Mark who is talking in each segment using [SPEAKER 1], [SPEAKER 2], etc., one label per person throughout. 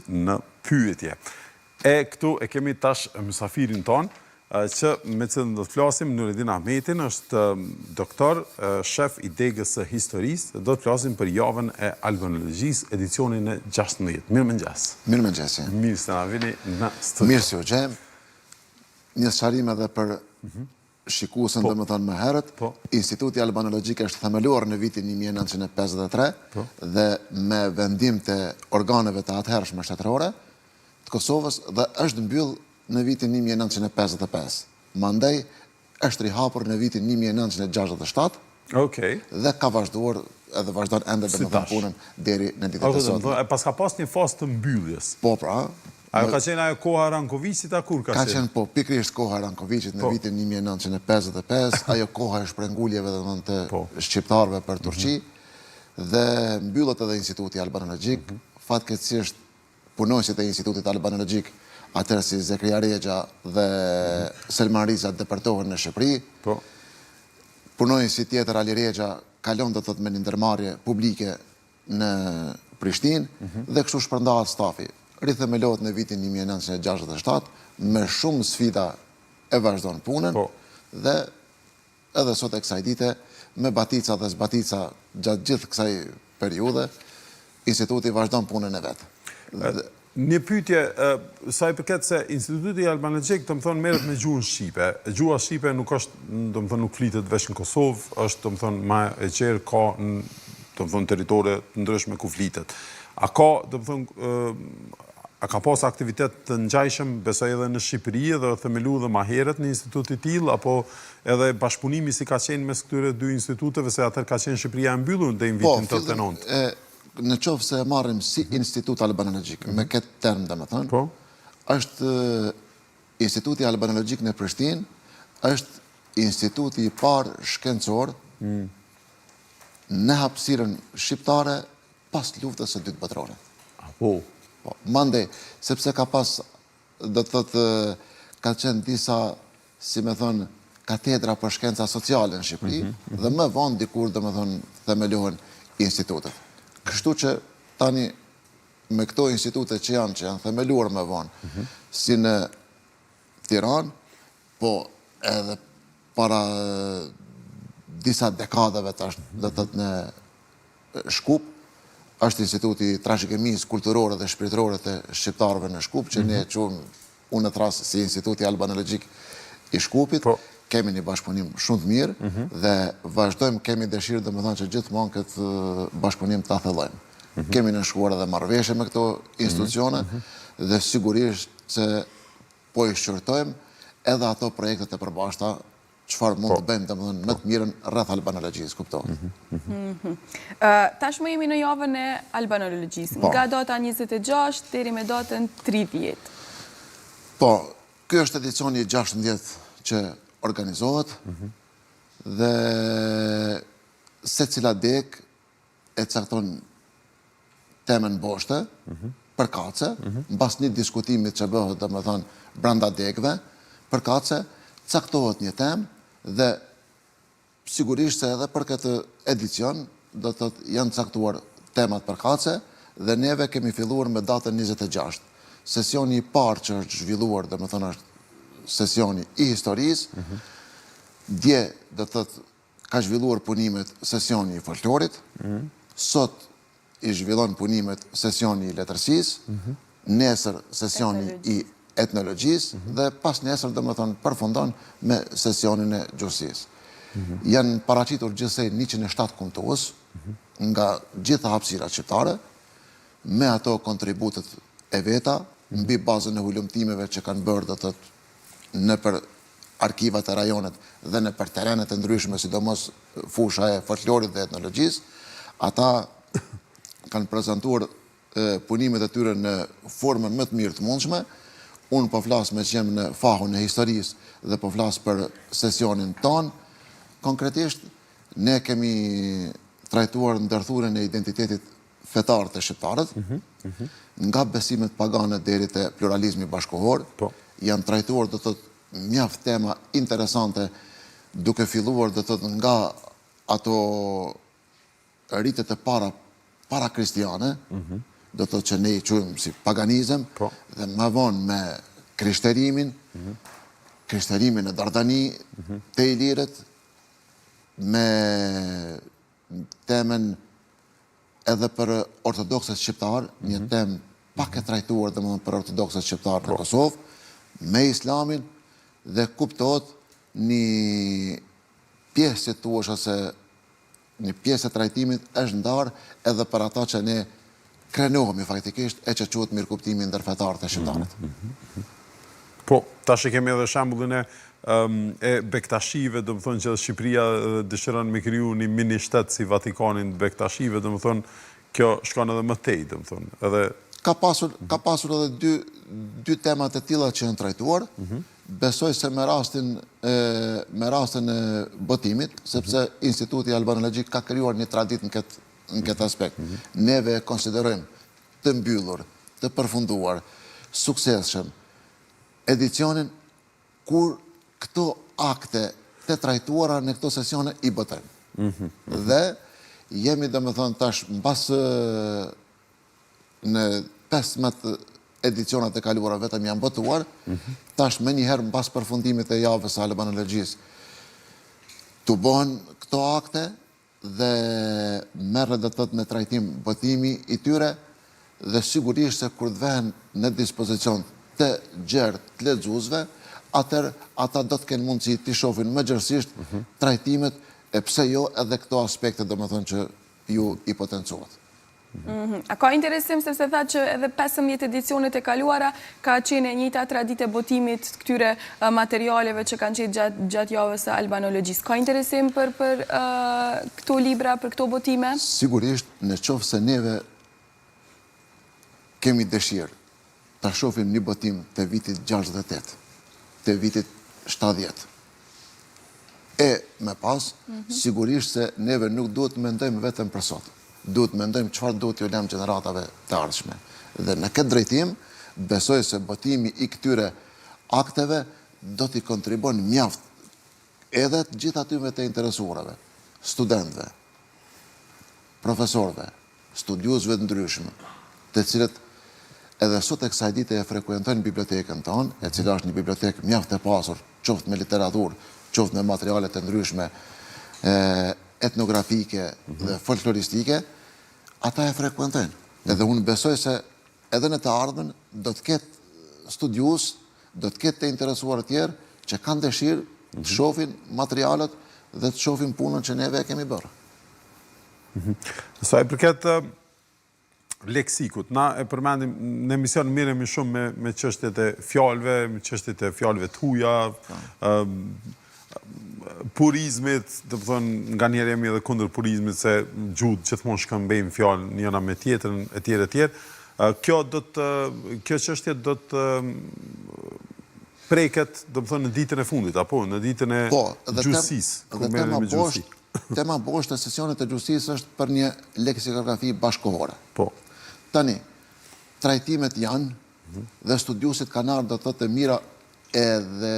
[SPEAKER 1] Në pyetje. E këtu e kemi tash mysafirin tonë, që me cilën do të flasim, Nuredin Ahmetin, është doktor, shef i degës së historisë, do të flasim për javën e albanologjisë, edicionin e 16. Mirëmëngjes.
[SPEAKER 2] Mirëmëngjes.
[SPEAKER 1] Mirë se na vini në studio.
[SPEAKER 2] Mirë se ju gjejmë. Një sqarim edhe për mhm. shikuesën, po. domethënë më herët, po. Instituti Albanologjik është themeluar në vitin 1953 po. dhe me vendim të organeve të atëhershme shtetërore të Kosovës dhe është mbyll në vitin 1955. Mandej është rihapur në vitin 1967
[SPEAKER 1] Okej.
[SPEAKER 2] Dhe ka vazhduar edhe vazhdon ende domethënë punën deri në ditët e
[SPEAKER 1] sotme. E paska pas një fazë të mbylljes.
[SPEAKER 2] Po pra.
[SPEAKER 1] Ajo ka qenë ajo koha e Rankoviqit a kur
[SPEAKER 2] ka qenë? Ka qenë po, pikërisht koha e Rankoviqit në vitin 1955, ajo koha e shpërnguljeve domethënë të po. shqiptarëve për Turqi mhm. dhe mbyllet edhe Instituti Albanologjik. Mhm. Fatkeqësisht punonjësit e Institutit Albanologjik, atëherë si Zekrija Rexha dhe Selman Riza deportohen në Shqipëri.
[SPEAKER 1] Po.
[SPEAKER 2] Punonjësi tjetër Ali Rexha kalon do të thotë me një ndërmarrje publike në Prishtinë mhm. dhe kështu shpërndahet stafi. Rithemelohet në vitin 1967 me shumë sfida e vazhdon punën po. dhe Edhe sot e kësaj dite, me batica dhe zbatica gjatë gjithë kësaj periudhe, Instituti vazhdon punën e
[SPEAKER 1] vet. Një pyetje, sa i përket se Instituti Albanologjik, domethënë, merret me gjuhën shqipe. Gjuha shqipe nuk është, domethënë, nuk flitet veç në Kosovë, është, domethënë, ma e gjerë, ka, domethënë, territore të ndryshme ku flitet. A ka, domethënë, A ka pas aktivitet të ngjajshëm, besoj edhe në Shqipëri edhe u themelu edhe ma herët një institut i tillë, apo edhe bashkëpunimi si ka qenë mes këtyre dy instituteve, se atëherë ka qenë Shqipëria e mbyllur deri në vitin 89.
[SPEAKER 2] Po, në qoftë se e marrim si mhm. Institut Albanologjik, me mhm. këtë term domethënë, po. është Instituti Albanologjik në Prishtinë, është instituti i parë shkencor mm. në hapësirën shqiptare pas luftës së dytë botërore.
[SPEAKER 1] Po.
[SPEAKER 2] Po, mandej, sepse ka pas, do të thotë, ka qenë disa, si me thonë, katedra për shkenca sociale në Shqipëri, mm -hmm. dhe më vonë dikur, domethënë, themelohen institutet. Kështu që tani, me këto institute që janë, që janë themeluar më vonë, mm -hmm. si në Tiranë, po edhe para disa dekadave tash, do të thotë në Shkup, është Instituti i Trashëgimisë Kulturore dhe Shpirtërore të Shqiptarëve në Shkup, që ne e mhm. quajmë unë e thërras si Instituti Albanologjik i Shkupit. Po. Kemi një bashkëpunim shumë të mirë mhm. dhe vazhdojmë, kemi dëshirë domethënë që gjithmonë këtë bashkëpunim ta thellojmë. Mhm. Kemi nënshkruar edhe marrëveshje me këto institucione dhe sigurisht se po i shqyrtojmë edhe ato projektet e përbashkëta çfarë mund po. të bëjmë domethënë më të mirën rreth albanologjisë,
[SPEAKER 3] kuptohet. Mhm, mhm. Mhm. Tashmë jemi në javën e albanologjisë, po. nga data 26 deri me datën 30.
[SPEAKER 2] Po, ky është edicioni i 16 që organizohet dhe secila degë e cakton temën boshte, përkatëse, mbas një diskutimit që bëhet, domethënë, brenda degëve, përkatëse, caktohet një temë dhe sigurisht se edhe për këtë edicion, do të thotë janë caktuar temat përkatëse dhe neve kemi filluar me datën 26. Sesioni i parë që është zhvilluar, domethënë është sesioni i historisë, mhm. dje, do të thotë, ka zhvilluar punimet sesioni i folklorit, mhm. sot i zhvillon punimet sesioni i letërsisë, mhm. nesër sesioni i etnologjisë mhm. dhe pasnesër domethënë përfundon me sesionin e gjuhësisë. Janë paraqitur gjithsej 107 kumtues nga gjitha hapësirat shqiptare, me ato kontributet e veta, mbi bazën e hulumtimeve që kanë bërë do të thotë nëpër arkivat e rajonit dhe nëpër terrenet e ndryshme, sidomos fusha e folklorit dhe etnologjisë, ata kanë prezantuar punimet e tyre në formën më të mirë të mundshme. Unë po flas meqë jem në fahun e historisë dhe po flas për sesionin tonë. Konkretisht, ne kemi trajtuar ndërthurjen e identitetit fetar te shqiptarët, mhm, mhm. nga besimet pagane deri te pluralizmi bashkëkohor, po. janë trajtuar do të thotë mjaft tema interesante, duke filluar do të thotë nga ato ritet e para parakristiane, mhm. Do të thotë që ne i quajmë si paganizëm
[SPEAKER 1] po.
[SPEAKER 2] dhe më vonë me krishterimin, mm krishterimin në Dardani, mm te ilirët, me temën edhe për ortodoksët shqiptarë, një mhm. temë pak e trajtuar domethënë për ortodoksët shqiptarë në po. Kosovë, me islamin dhe kuptohet një pjesë si thuash ose një pjesë e trajtimit është ndarë edhe për ata që ne krenohemi faktikisht e që quhet mirëkuptimi ndërfetar te shqiptarët.
[SPEAKER 1] Mm -hmm. Po, tash e kemi edhe shembullin e e Bektashive, domethënë që edhe Shqipëria dëshiron me kriju një mini shtet si Vatikanin të Bektashive, domethënë kjo shkon edhe më tej, domethënë, edhe
[SPEAKER 2] Ka pasur ka pasur edhe dy dy tema të tilla që janë trajtuar. Mm -hmm. Besoj se me rastin e me rastin e botimit, sepse mm -hmm. Instituti Albanologjik ka krijuar një traditë në këtë në këtë aspekt. Mm -hmm. Neve e konsiderojmë të mbyllur, të përfunduar, suksesshëm edicionin kur këto akte të trajtuara në këto sesione i botojmë. Mm -hmm. Dhe jemi domethënë tash mbas në 15 edicionet e kaluara vetëm janë botuar, mm -hmm. tash menjëherë mbas përfundimit e javës së albanologjisë, tubohen këto akte dhe merret do të thotë në trajtim botimi i tyre dhe sigurisht se kur të vehen në dispozicion të gjerë të lexuesve, atëherë ata do të kenë mundësi t'i shohin më gjerësisht mhm. trajtimet e pse jo edhe këto aspekte domethënë që ju i potencuat.
[SPEAKER 3] Mhm. A ka interesim sepse tha që edhe 15 edicionet e kaluara ka qenë e njëjta traditë e botimit të këtyre materialeve që kanë qenë gjatë gjatë javës së albanologjisë. Ka interesim për për këto libra, për këto botime?
[SPEAKER 2] Sigurisht, në qoftë se neve kemi dëshirë ta shohim një botim të vitit 68, të vitit 70, E më pas, mhm. sigurisht se neve nuk duhet të mendojmë vetëm për sot. Duhet të mendojmë çfarë duhet t'ju lëmë gjeneratave të ardhshme. Dhe në këtë drejtim, besoj se botimi i këtyre akteve do t'i kontribon mjaft edhe të gjithë atyre të interesuarve, studentëve, profesorëve, studiuesve të ndryshëm, të cilët edhe sot e kësaj dite e frekuentojnë bibliotekën tonë, e cila është një bibliotekë mjaft e pasur, qoftë me literaturë, qoftë me materiale të ndryshme etnografike mhm. dhe folkloristike, ata e frekuentojnë. Edhe unë besoj se edhe në të ardhmen do të ketë studiues, do të ketë të interesuar të tjerë që kanë dëshirë të mhm. shohin materialet dhe të shohin punën që neve e kemi bërë.
[SPEAKER 1] Mhm. Sa i përket leksikut, na e përmendim në emision merremi shumë me me çështjet e fjalëve, me çështjet e fjalëve të huaja, ë purizmit, domethënë nganjëherë jemi edhe kundër purizmit se gjuhët gjithmonë shkëmbejnë fjalë njëra me tjetrën etj etj. Kjo do të kjo çështje do të preket, domethënë në ditën e fundit apo në ditën e
[SPEAKER 2] po,
[SPEAKER 1] gjuhësisë,
[SPEAKER 2] kur merremi me gjuhësi. Tema bosht e sesionit të gjuhësisë është për një leksikografi bashkëkohore.
[SPEAKER 1] Po.
[SPEAKER 2] Tani, trajtimet janë mhm. dhe studiuesit kanë ardhur do të thotë të mira edhe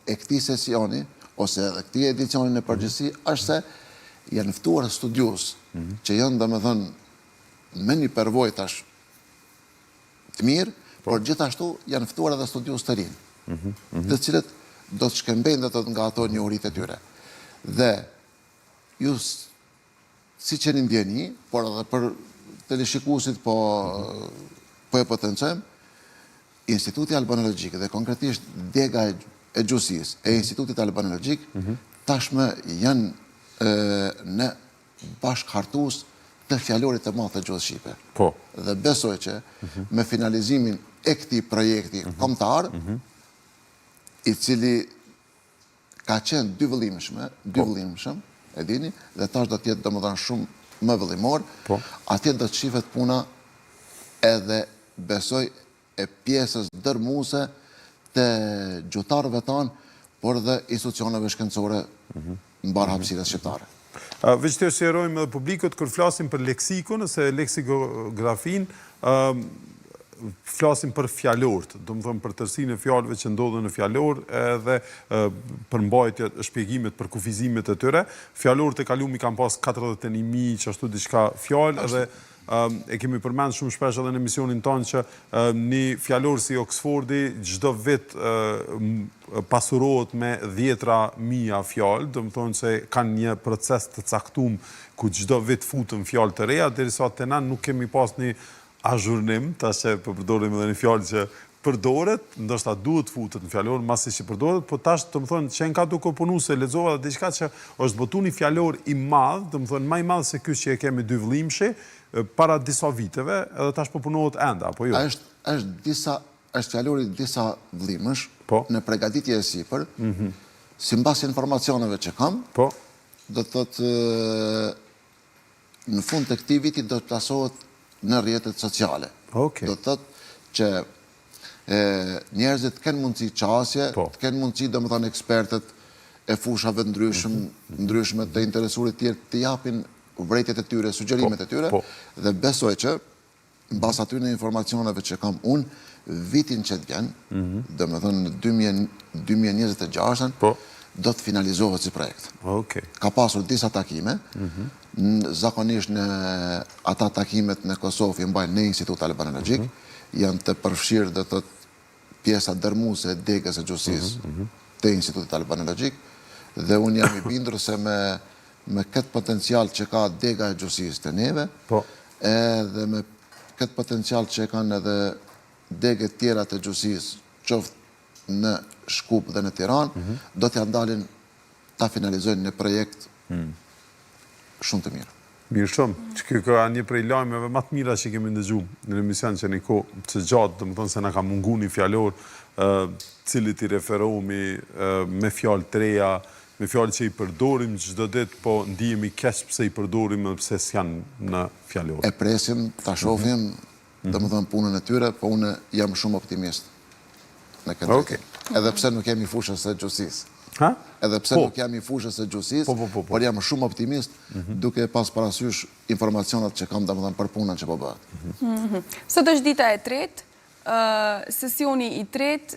[SPEAKER 2] e këtij sesioni ose edhe këtij edicioni në përgjithësi është se janë ftuar studiues mhm. që janë domethënë me një përvojë tash të mirë, po. por gjithashtu janë ftuar edhe studiues të rinj, mhm, mhm. të cilët do të shkëmbejnë do të thotë nga ato njohuritë e tyre. Dhe ju siç jeni në dijeni, por edhe për teleshikuesit po, mhm. po e potencojmë, Instituti Albanologjik dhe konkretisht dega e gjuhësisë e Institutit Albanologjik tashmë janë në bashkëhartues të fjalorit të madh të gjuhës shqipe.
[SPEAKER 1] Po.
[SPEAKER 2] Dhe besoj që mhm. me finalizimin e këtij projekti mhm. kombëtar, mhm. i cili ka qenë dy vëllimshme, dy po. vëllimshëm, e dini, dhe tash do të jetë domethënë shumë më vëllimor,
[SPEAKER 1] po.
[SPEAKER 2] atje do të shifet puna edhe besoj e pjesës dërmuese të gjuhëtarëve tanë, por dhe institucioneve shkencore mhm. mbarë hapësirës shqiptare.
[SPEAKER 1] Veç të sqarojmë edhe publikut, kur flasim për leksikun, ose leksikografinë, flasim për fjalorët, domethënë për tërësinë e fjalëve që ndodhen në fjalor edhe përmbajtjet, shpjegimet për kufizimet e tyre. Fjalorët e kalum i kanë pas 41.000 qashtu diçka fjalë edhe. E kemi përmend shumë shpesh edhe në emisionin tonë që një fjalor si Oxfordi çdo vit pasurohet me dhjetra mija fjalë, domethonë se kanë një proces të caktum ku çdo vit futën fjalë të reja, derisa te na nuk kemi pas një azhurnim, tash që po përdorim edhe një fjalë që përdoret, ndoshta duhet të futet në fjalor, masi që përdoret, po tash, domethonë, qenka duke punu se lexova dhe diçka që është botu një fjalor i madh, domethonë, ma i madh se ky që e kemi dy vëllimshi, para disa viteve, edhe tash po punohet ende, apo jo?
[SPEAKER 2] Është, është disa, është fjalori disa vëllimësh,
[SPEAKER 1] po.
[SPEAKER 2] në pregaditje e sipër, mm -hmm. simbas informacioneve që kam,
[SPEAKER 1] po.
[SPEAKER 2] do të thotë në fund të këtij viti do të plasohet në rrjetet sociale.
[SPEAKER 1] Okay.
[SPEAKER 2] Do të thotë që e, njerëzit të kenë mundësi qasje,
[SPEAKER 1] po.
[SPEAKER 2] të kenë mundësi, domethënë, ekspertët e fushave ndryshëm, mm -hmm. ndryshme të interesuarit tjerë të japin vërejtjet e tyre, sugjerimet
[SPEAKER 1] po,
[SPEAKER 2] e tyre,
[SPEAKER 1] po.
[SPEAKER 2] dhe besoj që mbas atyre informacioneve që kam unë, vitin që të vjen, mm -hmm. domethënë në 2026,
[SPEAKER 1] po.
[SPEAKER 2] do të finalizohet si projekt.
[SPEAKER 1] Okay.
[SPEAKER 2] Ka pasur disa takime, mm
[SPEAKER 1] -hmm.
[SPEAKER 2] zakonisht në ata takimet në Kosovë i mbajnë në Institut Albanologjik, mm -hmm. janë të përfshirë do të thotë pjesa dërmuese e degës së gjuhësisë mm -hmm. të Institutit Albanologjik, dhe unë jam i bindur se me me këtë potencial që ka dega e gjuhësisë te neve,
[SPEAKER 1] po.
[SPEAKER 2] edhe me këtë potencial që kanë edhe degët tjera të gjuhësisë, qoftë në Shkup dhe në Tiranë, mm -hmm. do t'ja dalin ta finalizojnë një projekt mm. shumë të
[SPEAKER 1] mirë. Mirë shumë, që kjo ka një prej lajmeve më të mira që kemi ndëgju në emision që një kohë të gjatë, domethënë se na ka mungu një fjalor, cilit i referohemi me fjalë të reja, me fjalë që i përdorim çdo ditë, po ndihemi keq pse i përdorim edhe pse s'janë në fjalor.
[SPEAKER 2] E presim, ta shohim, mm -hmm. domethënë punën e tyre, po unë jam shumë optimist në këtë
[SPEAKER 1] okay.
[SPEAKER 2] Edhe pse nuk jam i fushës së gjuhësisë.
[SPEAKER 1] Ha?
[SPEAKER 2] Edhe pse
[SPEAKER 1] po.
[SPEAKER 2] nuk jam i fushës së gjuhësisë,
[SPEAKER 1] po, po, po, po.
[SPEAKER 2] por jam shumë optimist mm -hmm. duke pas parasysh informacionet që kam domethënë për punën që po
[SPEAKER 1] bëhet.
[SPEAKER 3] Mm -hmm. Sot është dita e tretë, uh, sesioni i tretë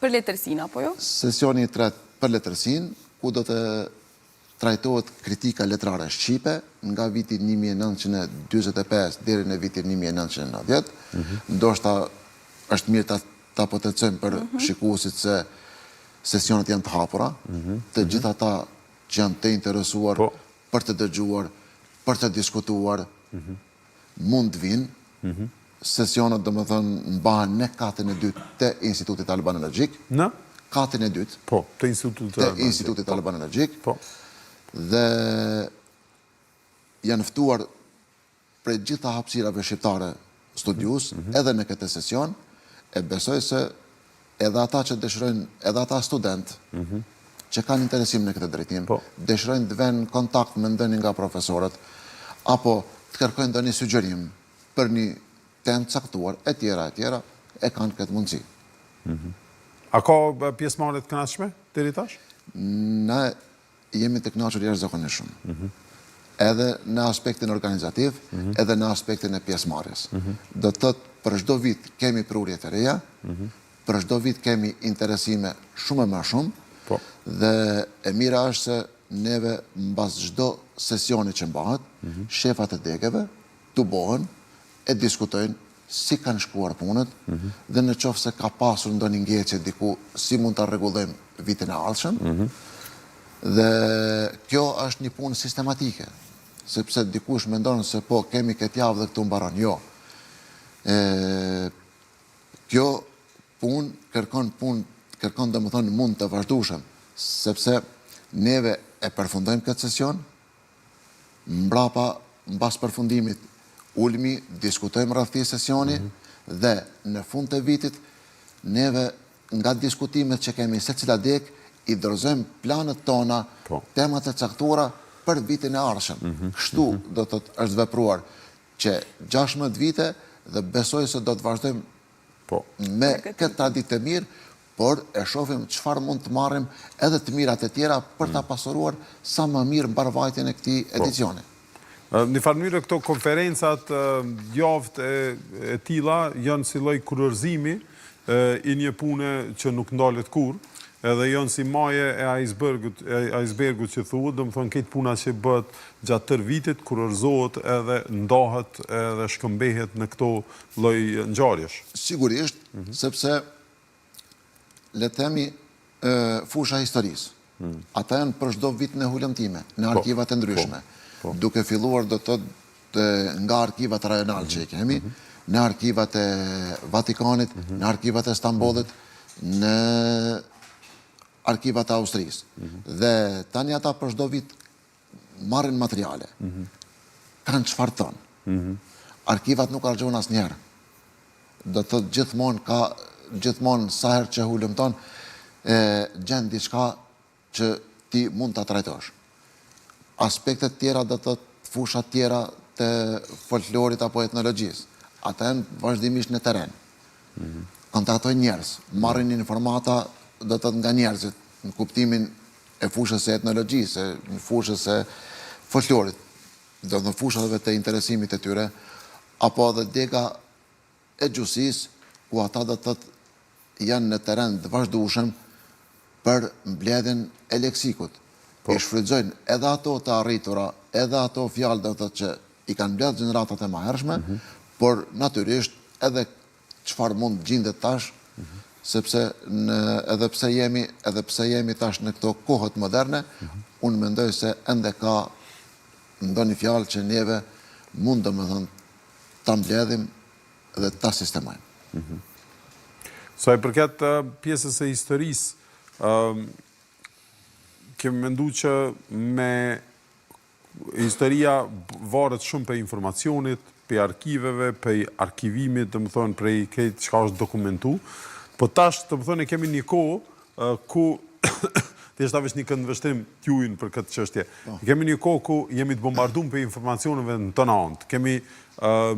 [SPEAKER 3] për letërsinë, apo jo?
[SPEAKER 2] Sesioni i tretë për letërsinë, ku do të trajtohet kritika letrare shqipe nga viti 1945 deri në vitin 1990. Mm -hmm. Ndoshta është mirë ta ta potencojmë për mm -hmm. shikuesit se sesionet janë të hapura, mm
[SPEAKER 1] -hmm.
[SPEAKER 2] të gjithë ata që janë të interesuar
[SPEAKER 1] po.
[SPEAKER 2] për të dëgjuar, për të diskutuar,
[SPEAKER 1] mm -hmm.
[SPEAKER 2] mund të vinë, mm
[SPEAKER 1] -hmm.
[SPEAKER 2] Sesionet, domethënë, mbahen në katin e dytë të Institutit Albanologjik.
[SPEAKER 1] Në?
[SPEAKER 2] Katin e dytë.
[SPEAKER 1] Po, të Institutit
[SPEAKER 2] Albanologjik. Të Institutit
[SPEAKER 1] po.
[SPEAKER 2] Albanologjik.
[SPEAKER 1] Po.
[SPEAKER 2] Dhe janë ftuar prej gjitha hapësirave shqiptare studiues,
[SPEAKER 1] mm -hmm.
[SPEAKER 2] edhe në këtë sesion, e besoj se edhe ata që dëshirojnë, edhe ata studentë,
[SPEAKER 1] mm -hmm.
[SPEAKER 2] që kanë interesim në këtë drejtim,
[SPEAKER 1] po.
[SPEAKER 2] dëshirojnë të venë në kontakt me ndonjë nga profesorët, apo të kërkojnë ndonjë sugjerim për një temë të caktuar, e tjera, e tjera, e kanë këtë mundësi.
[SPEAKER 1] Mm -hmm. A ka pjesëmarrje të kënaqshme deri tash?
[SPEAKER 2] Ne jemi të kënaqur jashtëzakonisht shumë.
[SPEAKER 1] Mm -hmm.
[SPEAKER 2] Edhe në aspektin organizativ,
[SPEAKER 1] mm -hmm.
[SPEAKER 2] edhe në aspektin e pjesëmarrjes.
[SPEAKER 1] Mm -hmm.
[SPEAKER 2] Do të thotë për çdo vit kemi prurje të reja,
[SPEAKER 1] mm -hmm.
[SPEAKER 2] për çdo vit kemi interesime shumë e më shumë.
[SPEAKER 1] Po.
[SPEAKER 2] Dhe e mira është se neve mbas çdo sesioni që mbahet,
[SPEAKER 1] mm -hmm.
[SPEAKER 2] shefat e degeve tubohen e diskutojnë si kanë shkuar punët
[SPEAKER 1] mm -hmm.
[SPEAKER 2] dhe në qoftë se ka pasur ndonjë ngecje diku, si mund ta rregullojmë vitin e ardhshëm.
[SPEAKER 1] Mm -hmm.
[SPEAKER 2] Dhe kjo është një punë sistematike, sepse dikush mendon se po kemi këtë javë dhe këtu mbaron. Jo. E, kjo punë kërkon punë kërkon domethënë mund të vazhdueshëm, sepse neve e përfundojmë këtë sesion, Mbrapa, mbas përfundimit, ulmi, diskutojmë rreth këtij sesioni
[SPEAKER 1] mhm.
[SPEAKER 2] dhe në fund të vitit neve nga diskutimet që kemi secila degë i dorëzojmë planet tona,
[SPEAKER 1] po.
[SPEAKER 2] temat e caktuara për vitin e ardhshëm.
[SPEAKER 1] Mhm.
[SPEAKER 2] Kështu
[SPEAKER 1] mhm.
[SPEAKER 2] do të thotë është vepruar që 16 vite dhe besoj se do të vazhdojmë
[SPEAKER 1] Po.
[SPEAKER 2] Me këtë traditë të mirë, por e shohim çfarë mund të marrim edhe të mirat e tjera për ta mm. pasuruar sa më mirë mbarëvajtjen e këtij
[SPEAKER 1] po.
[SPEAKER 2] edicioni.
[SPEAKER 1] Në një farë mënyre këto konferencat, javët e, e tilla janë si lloj kurorëzimi i një pune që nuk ndalet kurrë. Edhe janë si maje e ajsbergut, e ajsbergut që thuhet, domethënë krejt puna që bëhet gjatë tërë vitit, kurorëzohet edhe ndahet edhe shkëmbehet në këto lloj ngjarjesh.
[SPEAKER 2] Sigurisht, sepse le të themi fusha e historisë. Ata janë për çdo vit në hulumtime, në arkivat e ndryshme. Duke filluar do të thotë nga arkivat rajonale që i kemi, në arkivat e Vatikanit, në arkivat e Stambollit, në arkivat e Austrisë. Dhe tani ata për çdo vit marrin materiale. Kanë çfarë thonë. Arkivat nuk harxhohen asnjëherë. Do të thotë gjithmonë ka gjithmonë sa herë që hulumton e gjen diçka që ti mund ta trajtosh. Aspektet tjera do të thotë fushat tjera të folklorit apo etnologjisë. Ata janë vazhdimisht në terren. Kontaktojnë njerëz, marrin informata do të thotë nga njerëzit, në kuptimin e fushës së etnologjisë, në fushës së folklorit, do të thotë fushave të interesimit të tyre, apo edhe dega e gjuhësisë, ku ata do të thotë janë në terren të vazhdueshëm për mbledhjen e leksikut. I shfrytëzojnë edhe ato të arritura, edhe ato fjalë do të thotë që i kanë mbledhë gjeneratat e mëhershme, por natyrisht edhe çfarë mund të gjindet tash, sepse në, edhe pse jemi, edhe pse jemi tash në këto kohët moderne, unë mendoj se ende ka ndonjë fjalë që neve mund domethënë ta mbledhim dhe ta sistemojmë.
[SPEAKER 1] Sa i përket pjesës së historisë, kemi mendu që me Historia varet shumë prej informacionit, prej arkiveve, prej arkivimit, domethënë prej krejt çka është dokumentu. Po tash, domethënë, kemi një kohë ku thjeshta veç një këndvështrim t'jujin për këtë çështje. Po. Kemi një kohë ku jemi të bombardum prej informacioneve në tona anët. Kemi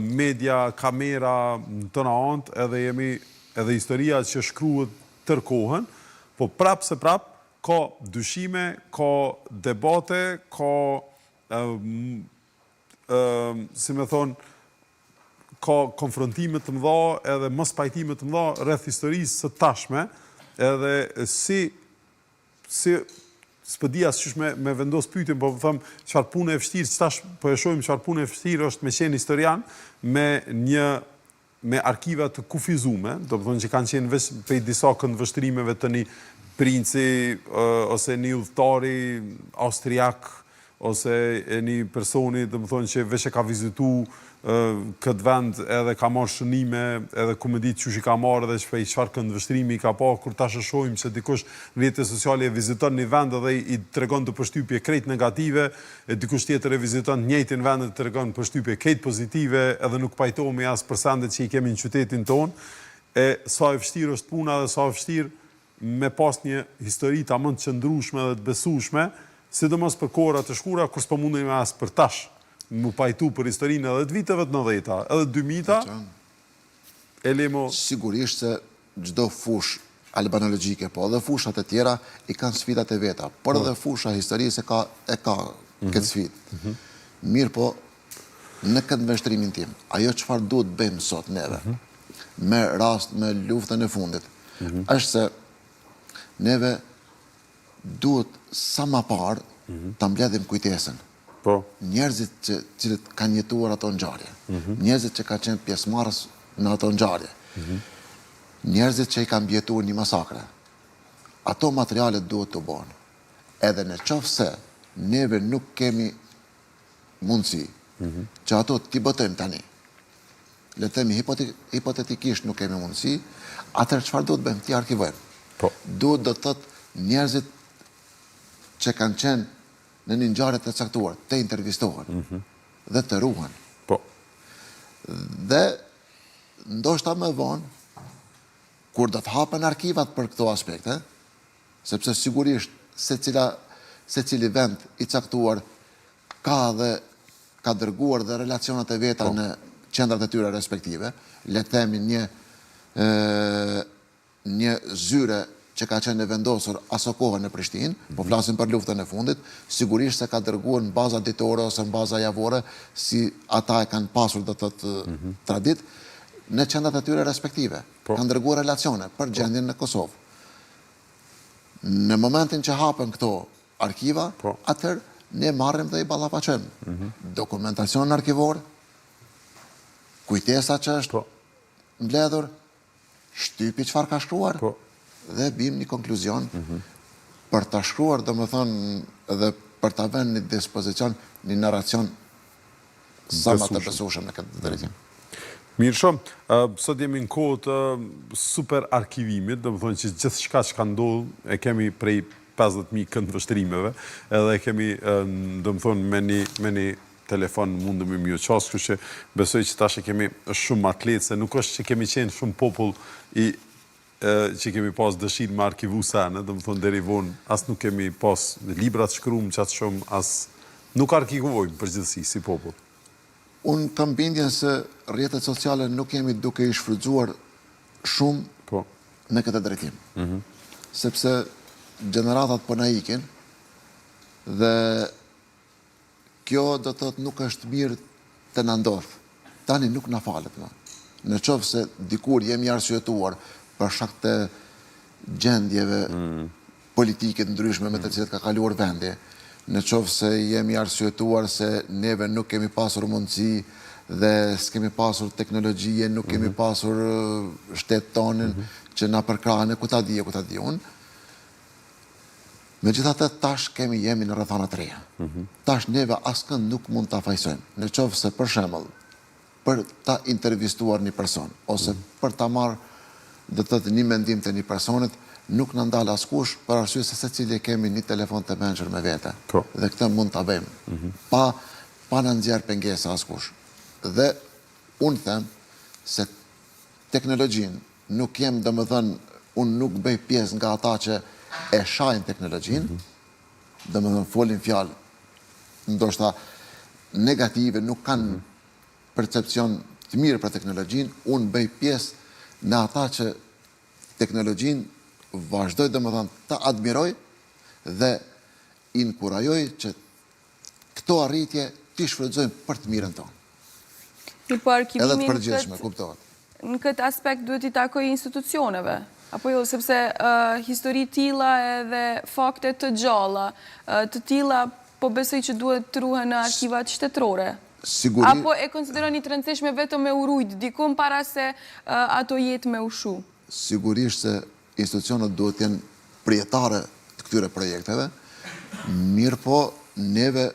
[SPEAKER 1] media, kamera në tona anët, edhe jemi edhe historia që shkruhet tërë kohën, po prapë se prapë Ka dyshime, ka debate, ka si me thonë, ka konfrontime të mëdha edhe mospajtime të mëdha rreth historisë së tashme, edhe si si s'po di as qysh me me vendos pyetjen, po them çfarë pune e vështirë, tash po e shohim çfarë pune e vështirë është me qenë historian me një me arkiva të kufizume, domethënë që kanë qenë veç prej disa këndvështrimeve të një princi ose një udhëtari austriak ose e një personi, domethënë që veç e ka vizitu këtë vend edhe ka marrë shënime, edhe ku me ditë qysh i ka marrë edhe prej çfarë këndvështrimi i ka pa, kur tash e shohim se dikush në rrjete sociale e viziton një vend edhe i tregon do përshtypje krejt negative, e dikush tjetër e viziton të njëjtin vend e tregon përshtypje krejt pozitive edhe nuk pajtohemi as për sendet që i kemi në qytetin tonë, e sa e vështirë është puna dhe sa e vështirë me pas një histori tamam të qëndrueshme dhe të besueshme, sidomos për kohëra të shkuara kur s'po mundemi as për tash m'u pajtu për historinë edhe të viteve të nëntëdhjeta, edhe të dymijta, e le mo.
[SPEAKER 2] Sigurisht se çdo fushë albanologjike, po edhe fushat e tjera i kanë sfidat e veta, por edhe fusha e historisë e ka e ka këtë sfidë. Mirëpo, në këndvështrimin tim, ajo çfarë duhet të bëjmë sot neve, me rast me luftën e fundit, është se neve duhet sa ma parë ta mbledhim kujtesën.
[SPEAKER 1] Po.
[SPEAKER 2] Njerëzit që cilët kanë jetuar ato ngjarje, njerëzit që kanë qenë pjesëmarrës në ato ngjarje, njerëzit që i kanë mbijetuar një masakre, ato materiale duhet të bëhen. Edhe në qoftë se neve nuk kemi mundësi që ato t'i botojmë tani, le të themi hipotetikisht nuk kemi mundësi, atëherë çfarë duhet të bëjmë? T'i arkivojmë.
[SPEAKER 1] Po.
[SPEAKER 2] Duhet do të thotë njerëzit që kanë qenë në një ngjarje të caktuar, të intervistohen dhe të ruhen.
[SPEAKER 1] Po.
[SPEAKER 2] Dhe ndoshta më vonë, kur do të hapen arkivat për këto aspekte, sepse sigurisht secila secili vend i caktuar ka dhe ka dërguar dhe relacionet e veta në qendrat e tyre respektive, le të themi një një zyre që ka qenë e vendosur aso kohe në Prishtinë, po flasim për luftën e fundit, sigurisht se ka dërguar në baza ditore ose në baza javore, si ata e kanë pasur do të thotë traditë, në qendrat e tyre respektive. Kanë dërguar relacione për gjendjen në Kosovë. Në momentin që hapen këto arkiva,
[SPEAKER 1] po.
[SPEAKER 2] atëherë ne marrim dhe i ballafaqojmë. Mm Dokumentacionin arkivor, kujtesa që është po. mbledhur, shtypi çfarë ka shkruar,
[SPEAKER 1] po.
[SPEAKER 2] dhe bim një konkluzion
[SPEAKER 1] mm -hmm.
[SPEAKER 2] për ta shkruar, domethënë, dhe për ta vënë në dispozicion një narracion sa më të besueshëm në këtë drejtim.
[SPEAKER 1] Mirë shumë. Sot jemi në kohë të super arkivimit, domethënë që gjithçka që ka ndodhur e kemi prej 50.000 këndvështrimeve, edhe e kemi, domethënë, me një, me një telefon mundemi me ju qasë, kështu që besoj që tash e kemi shumë ma të lehtë, se nuk është që kemi qenë shumë popull i që kemi pas dëshirë me arkivu sene, domethënë deri vonë, as nuk kemi pas libra të shkrum qaq shumë, as nuk arkivojmë përgjithësi si popull.
[SPEAKER 2] Unë kam bindjen se rrjetet sociale nuk jemi duke i shfrytëzuar shumë
[SPEAKER 1] po.
[SPEAKER 2] në këtë drejtim. Mm -hmm. Sepse gjeneratat po na ikin dhe Kjo do të thotë nuk është mirë të na ndodhë. Tani nuk na falet më. Në qoftë se dikur jemi arsyetuar për shkak të gjendjeve mm. politike të ndryshme me të mm. cilat ka kaluar vendi, në qoftë se jemi arsyetuar se neve nuk kemi pasur mundësi dhe s'kemi pasur teknologji, nuk kemi mm-hmm. pasur shtet tonin mm-hmm. që na përkrahen e ku ta di e ku ta di unë, Megjithatë tash kemi jemi në rrethana të reja. Mhm. Tash neve askënd nuk mund ta fajsojmë. Në qoftë se për shembull për ta intervistuar një person ose mm -hmm. për ta marrë do të thotë një mendim të një personit, nuk na ndal askush për arsye se secili e kemi një telefon të mençur me vete.
[SPEAKER 1] Po.
[SPEAKER 2] Dhe këtë mund ta bëjmë. Mm -hmm. Pa pa na nxjerr pengesa askush. Dhe unë them se teknologjinë Nuk jem, domethënë, unë nuk bëj pjesë nga ata që e shajnë teknologjinë, mm -hmm. domethënë, folin fjalë, ndoshta negative, nuk kanë mm -hmm. percepcion të mirë për teknologjinë, unë bëj pjesë në ata që teknologjinë vazhdoj, domethënë, ta admiroj dhe inkurajoj që këto arritje t'i shfrytëzojmë për të mirën
[SPEAKER 3] tonë. Mirëpo arkivimi
[SPEAKER 2] Edhe të përgjithshme, kuptohet.
[SPEAKER 3] Në këtë aspekt duhet t'i takojë institucioneve, apo jo, sepse histori të tilla edhe fakte të gjalla, të tilla po besoj që duhet të ruhen në arkivat shtetërore.
[SPEAKER 2] Siguri...
[SPEAKER 3] Apo e konsideroni të rëndësishme vetëm me u rujt dikun para se ato jetë me u shu?
[SPEAKER 2] Sigurisht se institucionet duhet të jenë prijetare të këtyre projekteve, mirëpo neve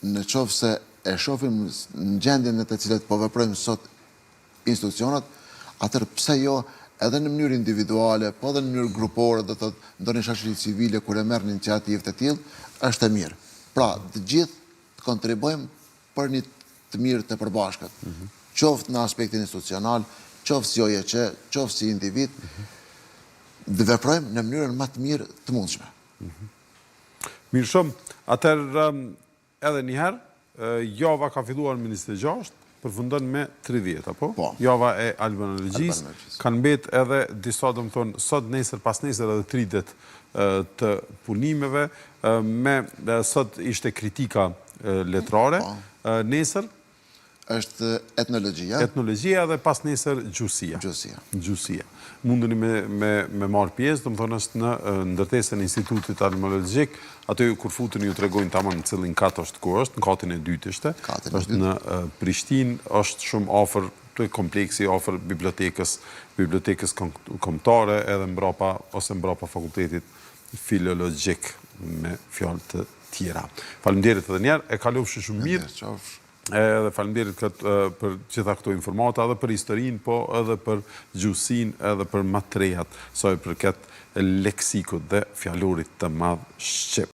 [SPEAKER 2] në qoftë se e shofim në gjendjen në të cilët po veprojmë sot institucionet, atëherë pse jo edhe në mënyrë individuale, po edhe në mënyrë grupore, do të thotë ndonjë shoqëri civile kur e merr një iniciativë të tillë, është e mirë. Pra, të gjithë të kontribuojmë për një të mirë të përbashkët, mhm. qoftë në aspektin institucional, qoftë si OJQ, qoftë si individ, mhm. të veprojmë në mënyrën më të mirë të mundshme.
[SPEAKER 1] Mhm. Mirë shumë, atëherë um, edhe njëherë, java ka filluar me 26, përfundon me 30, apo?
[SPEAKER 2] Po.
[SPEAKER 1] Java e albanologjisë, kanë mbet edhe disa, domethënë, sot, nesër, pasnesër edhe 3 ditë të punimeve, me sot ishte kritika letrare, po. nesër
[SPEAKER 2] është etnologjia.
[SPEAKER 1] Etnologjia dhe pasnesër gjuhësia.
[SPEAKER 2] Gjuhësia.
[SPEAKER 1] Gjuhësia. Mundeni me me me marr pjesë, domethënë është në ndërtesën e Institutit Albanologjik, aty kur futeni ju tregojnë tamam në cilin kat është ku është, në katin e dytë ishte.
[SPEAKER 2] Katin e
[SPEAKER 1] është në Prishtinë, është shumë afër te kompleksi afër bibliotekës, bibliotekës kombëtare edhe mbrapa ose mbrapa fakultetit filologjik me fjalë të tjera. Faleminderit edhe një herë, e kalofshi shumë mirë. Edhe faleminderit këtë për gjitha këto informata, edhe për historinë, po edhe për gjuhësinë, edhe për ma të rejat sa i përket leksikut dhe fjalorit të madh shqip.